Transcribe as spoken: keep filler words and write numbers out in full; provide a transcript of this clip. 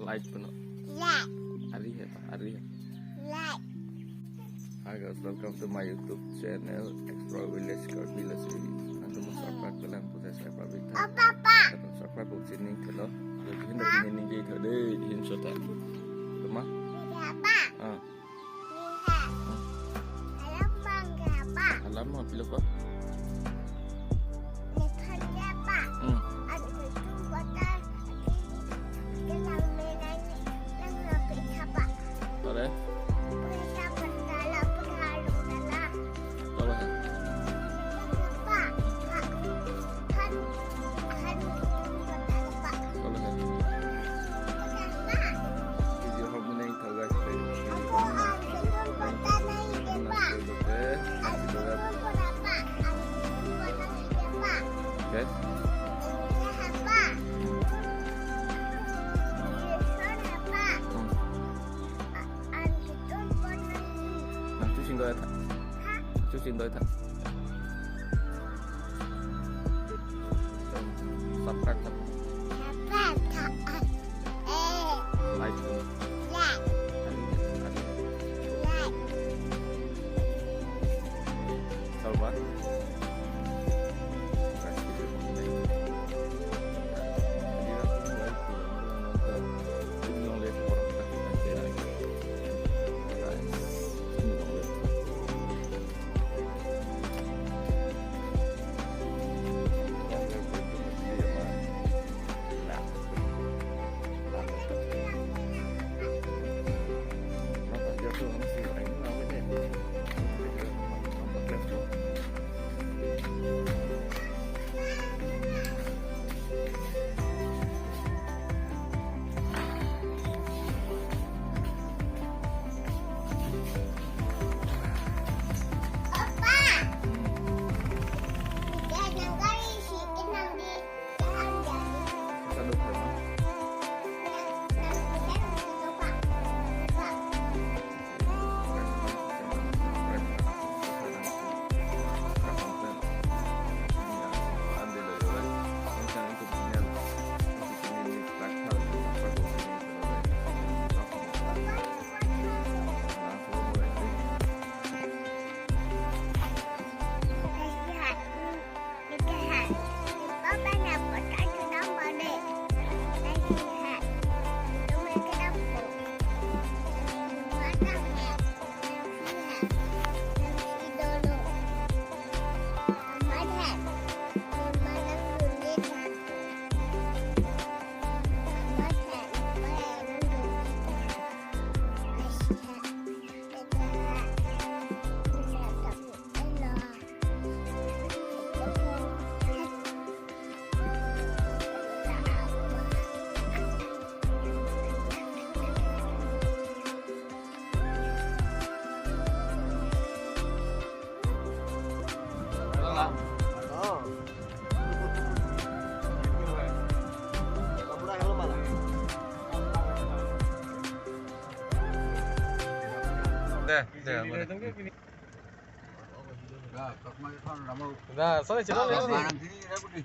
Like puno. Like. Ari he ta, ari he. Like. Hi guys, welcome to my YouTube channel, Explore Village Karbi Lasi. Nanti mau subscribe ke lang, punya subscribe kita. Oh, Papa. Nanti subscribe buat sini kalau. Jadi kita ini nih kita deh di sini sudah. Rumah. Papa. Ah. Alam bang apa? Alam apa, pilih apa? Lekan apa? Hmm. Ada itu kota. Kita menang, menang apa? Boleh? Kita berdalam, berdalam, berdalam. Boleh. Apa? Kan, kan, berdalam, Pak. Boleh. Berdalam, Pak. Video hom menang. Subscribe. Subscribe. Eh. Like. Like. Like. Salva. Deh, deh, boleh. Dah, soalnya channel ini.